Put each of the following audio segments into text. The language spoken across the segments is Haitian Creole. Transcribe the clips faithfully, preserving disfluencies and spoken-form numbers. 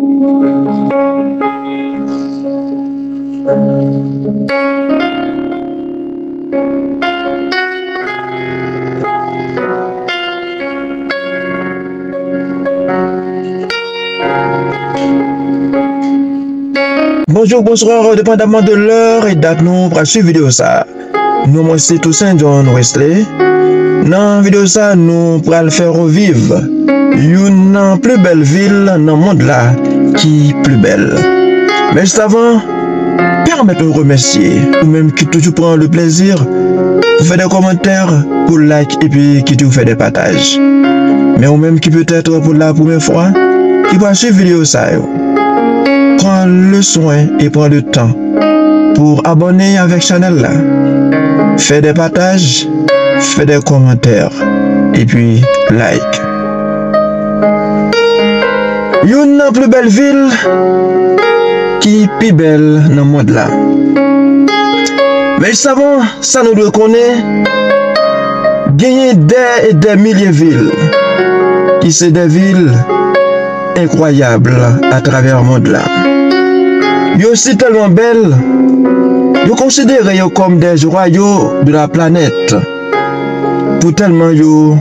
Bonjou, bonswa, depandamman de lè e dat nou pral swiv videyo sa a. Non mwen se Toussaint John Wesley. Nan videyo sa a, nou pral fè reviv youn nan pli bèl vil nan mond la ki pli bèl. Men jis avan, pèmèt nou remèsye ou menm ki toujou pran le plezi pou fè de kòmantè, pou like epi ki toujou fè de pataj. Men ou menm ki petèt pou la premyè fwa, ki pral swiv videyo sa yo, pran le swen e pran le tan pou abòne avèk chanèl la, fè de pataj, fè de kòmantè, epi like. Youn nan pli bèl vil ki pi bèl nan mond la. Men jis avan sa, nou dwe konnen genyen dè e dè milye vil ki se de vil enkwayab atravè mond la. Yo si tèlman bèl, yo konsidere yo kòm des joyaux de la planète, pou tèlman yo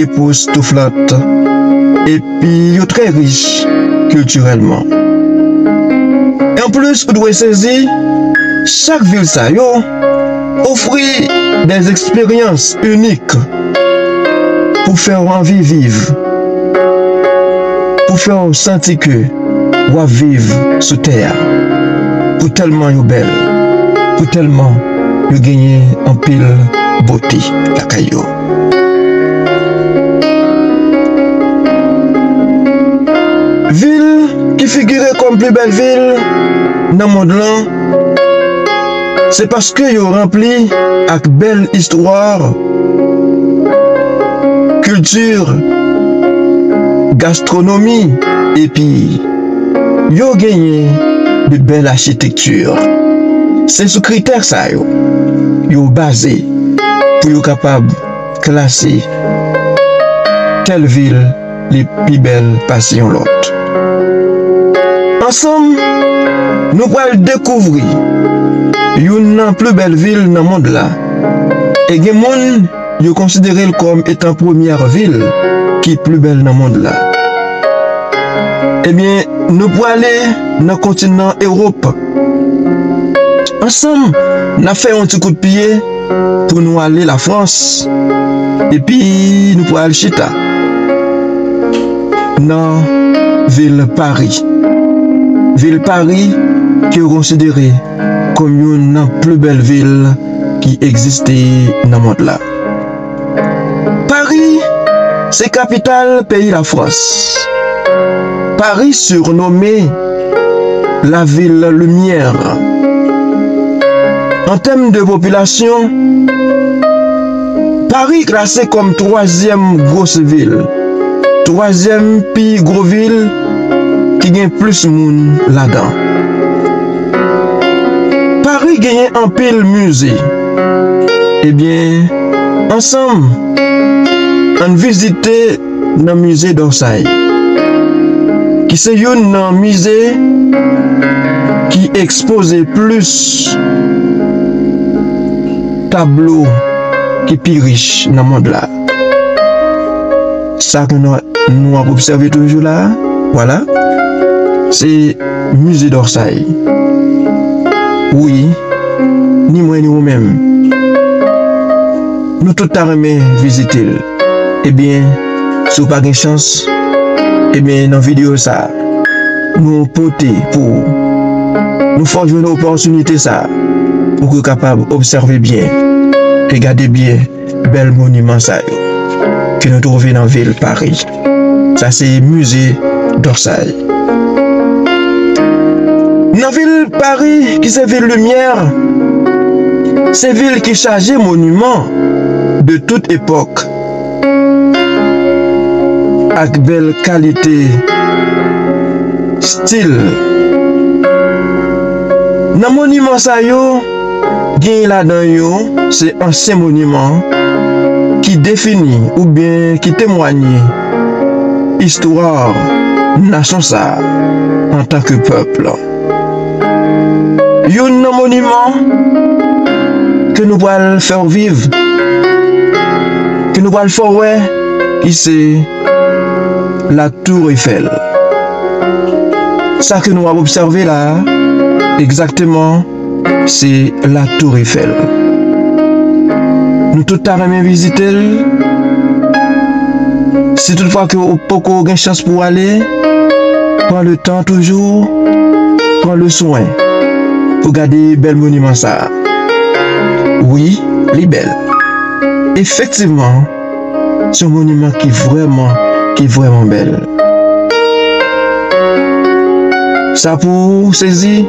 epoustouflant epi yo trè rich kiltirèlman. E anplis, ou dwe sezi, chak vil sa yo ofri des eksperyans inik pou fè w anvi viv, pou fè w santi ke w ap viv sou tè a, pou tèlman yo bèl, pou tèlman yo genyen anpil bote lakay yo. Vil ki figire kòm pli bèl vil nan mond lan, se paske yo ranpli ak bèl istwa, kilti, gastwonomi, epi yo genyen de bèl achitekti. Se sou kritè sa yo yo baze pou yo kapab klase tèl vil li pi bèl pase yon lòt. Ansanm, nou pral dekouvri youn nan pli bèl vil nan mond la. E gen moun yo konsidere l kòm etan premyè vil ki pli bèl nan mond la. Ebyen, nou prale nan kontinan Ewòp. Ansanm, n ap fè yon ti kout pye pou nou ale Lafrans. Epi nou pral chita nan vil Pari. Vil Pari ke yo konsidere kòm youn nan pli bèl vil ki egziste nan mond la. Pari se kapital peyi Lafrans. Pari sirnome la vil limyè. An tèm de popilasyon, Pari klase kòm twazyèm gwo vil, twazyèm pi gwo vil ki gen plis moun ladan. Pari genyen anpil mize. Ebyen, ansanm, ann vizite nan mize Dòsay, ki se youn nan mize ki ekspoze plis tablo ki pi rich nan mond la. Sa ke nou, nou ap obsève toujou la a, vwala, se mize Dòsay. Wi, ni mwen ni ou menm, nou tout ta renmen vizite l. Ebyen, si w pa gen chans, ebyen, nan videyo sa a, nou pote pou ou. Nou fè w jwenn opòtinite sa a pou ke w kapab obsève byen e gade byen bèl moniman sa yo ke nou twouve nan vil Pari. Sa se mize Dòsay. Nan vil Pari, ki se vil limyè, se vil ki chaje moniman de tout epòk, ak bèl kalite stil. Nan moniman sa yo, gen ladan yo se ansyen moniman ki defini oubyen ki temwanye istwa nasyon sa a antanke pèp. Youn nan moniman ke nou pral fè w viv, ke nou pral fè w wè, ki se la Tour Eiffel. Sa ke nou ap obsève la a, egzakteman, se la Tour Eiffel. Nou tout ta renmen vizite l. Si toutfwa ke ou poko gen chans pou w ale, pran le tan toujou, pran le swen pou gade bèl moniman sa a. Wi, li bèl. Efektivman, se yon moniman ki vrèman, ki vrèman bèl. Sa pou ou sezi,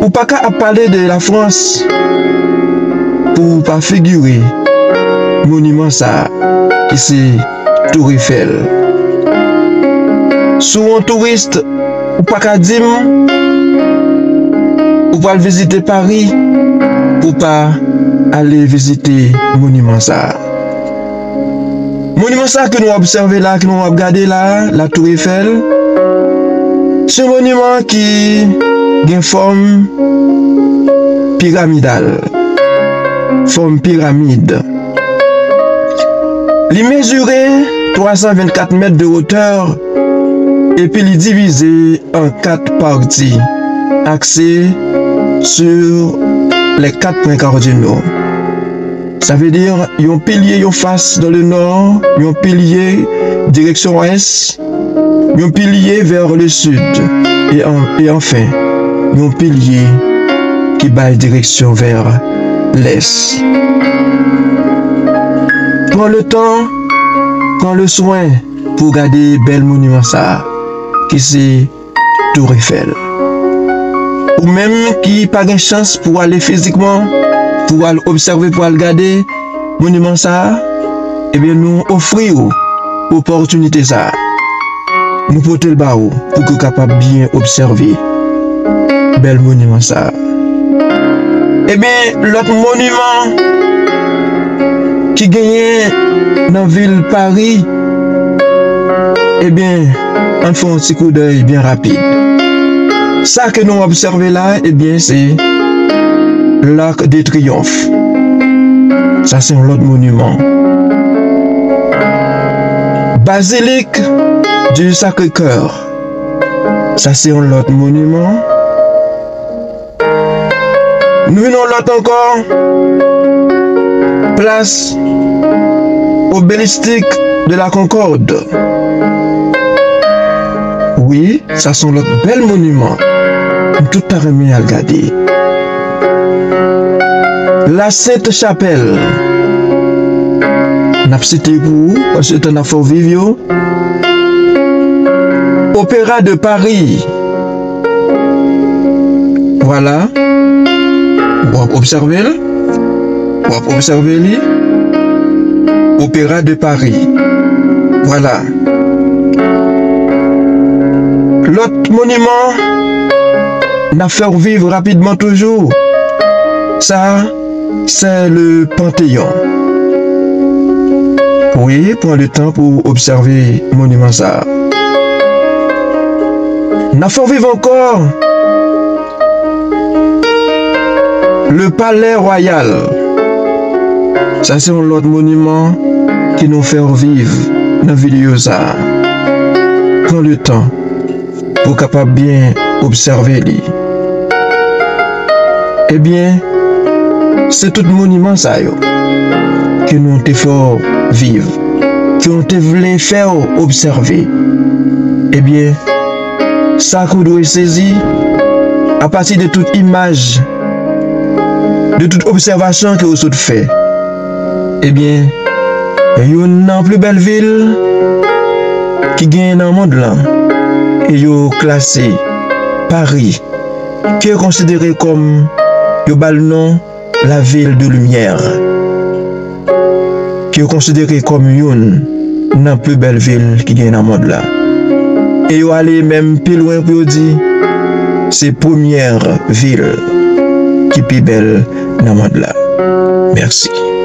ou pa ka ap pale de Lafrans pou ou pa figire moniman sa a ki se Tour Eiffel. Si w yon touris, ou pa ka di m ou pral vizite Pari pou w pa ale vizite moniman sa a. Moniman sa a ke nou obsève la, ke nou ap gade la, la Tour Eiffel, se yon moniman ki gen fòm piramidal, fòm piramid. Li mezire twa san vennkat mèt de wotè epi li divize an kat pati, axé sur les quatre points cardinaux. Sa vle di yon pilye, yon fas dans le nord, yon pilye direksyon wès, yon pilye vers le sud, e an, e anfen, yon pilye ki bay direksyon vers l'est. Pran le tan, pran le swen pou w gade bèl moniman sa a, ki se Tour Eiffel. Ou menm ki pa gen chans pou w ale fizikman, pou w al obsève, pou w al gade moniman sa a, ebyen, nou ofri w opòtinite sa a. Nou pote l ba ou pou ke w kapab byen obsève bèl moniman sa a. Ebyen, lòt moniman ki genyen nan vil Pari, ebyen, ann fè yon ti koudèy byen rapid. Sa ke nou obsève la, ebyen, se l'Arc de Triomphe. Sa se yon lòt moniman. Basilique du Sacré-Cœur. Sa se yon lòt moniman. Nou vin yon lòt ankò. Place Obélisque de la Concorde. Wi, sa se yon lòt bèl moniman. Nou tout ta renmen al gade. La Sainte Chapelle. N ap site pou ou, paske tan n ap fè w viv yo. Opéra de Paris. Vwala. W ap obsève l. W ap obsève li. Opéra de Paris. Vwala. Lòt moniman n ap fè w viv rapidman toujou. Sa, c'est le Panthéon. Wi, pran le tan pou obsève moniman sa a. N ap fè w viv ankò le Palais Royal. Sa se yon lòt moniman ke nou fè w viv nan videyo sa a. Pran le tan pou w kapab byen obsève li. Ebyen, se tout moniman sa yo ke nou te fè w viv, ke nou te vle fè w obsève. Ebyen, sa ke w dwe sezi, apati de tout imaj, de tout obsèvasyon ke w sot fè, ebyen, youn nan pli bèl vil ki genyen nan mond lan, e yo klase Pari, ke yo konsidere kòm, yo ba l non la ville de lumière, ke yo konsidere kòm youn nan pli bèl vil ki genyen nan mond la. E yo ale menm pi lwen pou yo di, se premyè vil ki pi bèl nan mond la. Mèsi.